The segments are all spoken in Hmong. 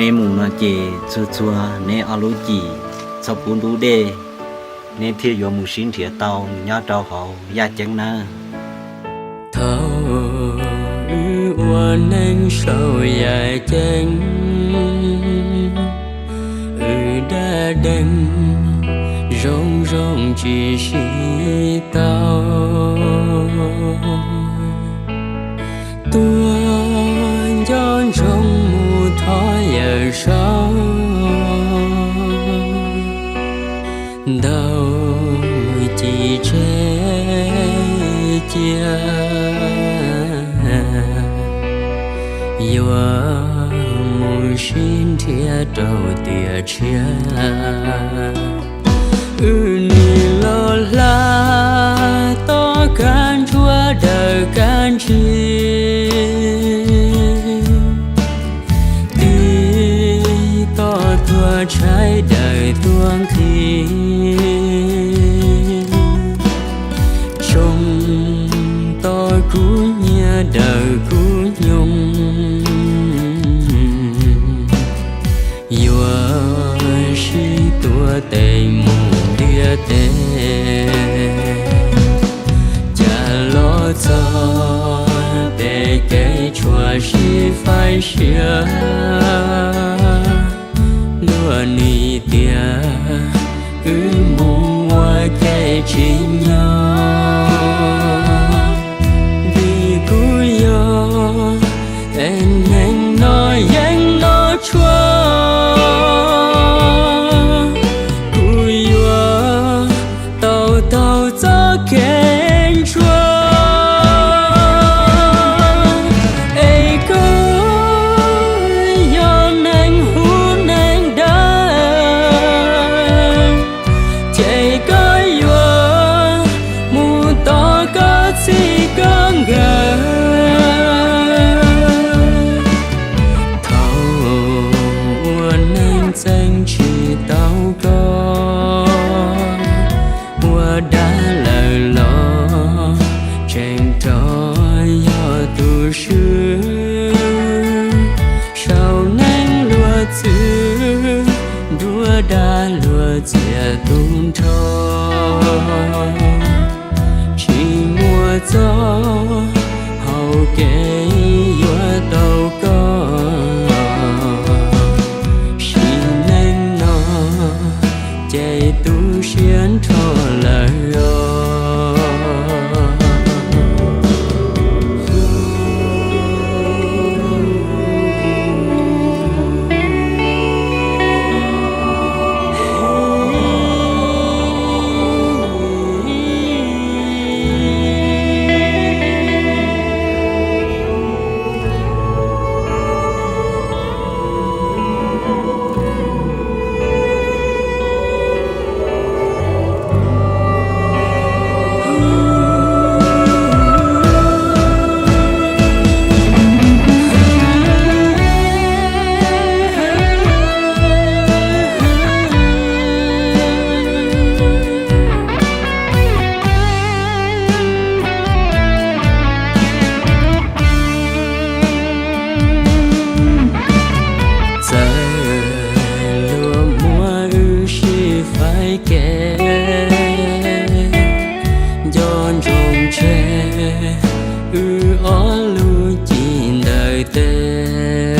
Neb mus no ces txhua txhua neb ob lub cim txhob pub ntub dej, neb thiaj yuav mus sib nrhiav tau nyob rau hauv yaj ceeb nawb. Thaum wb ua neej saum yaj ceeb, wb dab deeg zoo zoo tsis sib tau. Tuaj nco ntsoov mus thov yawm saub ntau ci tseg cia, yuav mus sib nrhiav rau tiam tshiab. Wb nim los hla toj kab ntsuab dawm kab ntsig, tig toj tuag tshaib dawm tuag nqhis, tsoo toj kub nyiab dawm kub nyoog, yuav sib tua tes mus ntiaj teb. Cas los txog pem kev tshuam sib faib siab, luag nim tias wb mus ua ke tsis nyob, vim kuv yog es neeg no yeej noj tshuaj, kuv yuav tau taug txoj kev ntsuag. Es koj yog neeg huv neeg dawb, ces koj yuav mus tos koj txij koj nkawm. Thaum ua neej txeeb tsis tau koj, ua dab lawm los tseem rov yog tus swb. Saum neeg luag txwv, nruab dab luag txiav tu nrho, tsis muaj txoj hau kev yuav tau koj. Sim neej no ces tu siab nrho lawm os. Txawm luag muab wb sib faib kev, nco ntsoov tseg wb ob lub cim ntawm tes.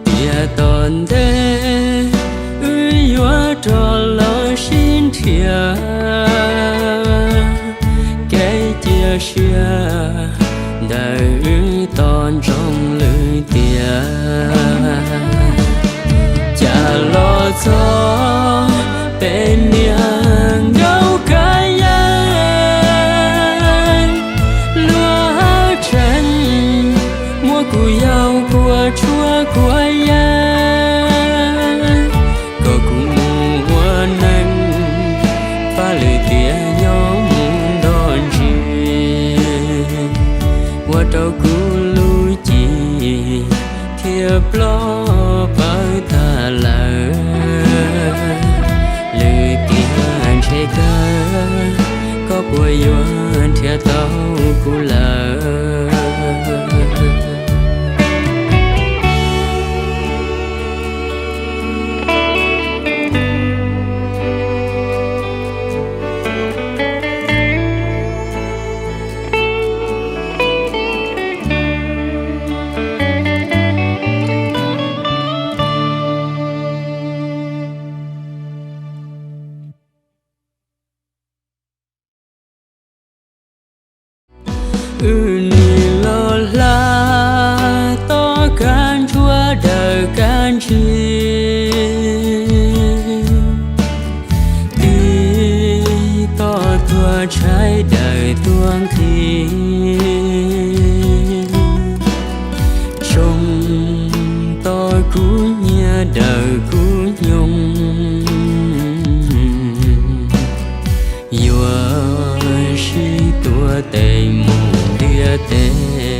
Tiam tom ntej wb yuav rov los sib nrhiav, kev cia siab ntawm wb tos ntsoov lwm tiam. Cas los txog pem niag nkauj kab yeeb, luag haj tseem muab kuv yaug kua tshuaj kua yeeb, kom kuv mus ua neeg, pab lwm tiam nyob mus nto ntsis, ua rau kuv lub cim thiaj ploj Wb nim los hla toj kab ntsuab daws kab ntsig, tig toj tuag tshaib daws tuag nqhis, tsoo toj kub nyiab daws kub nyoog, yuav sib tua tes mus ntiaj teb.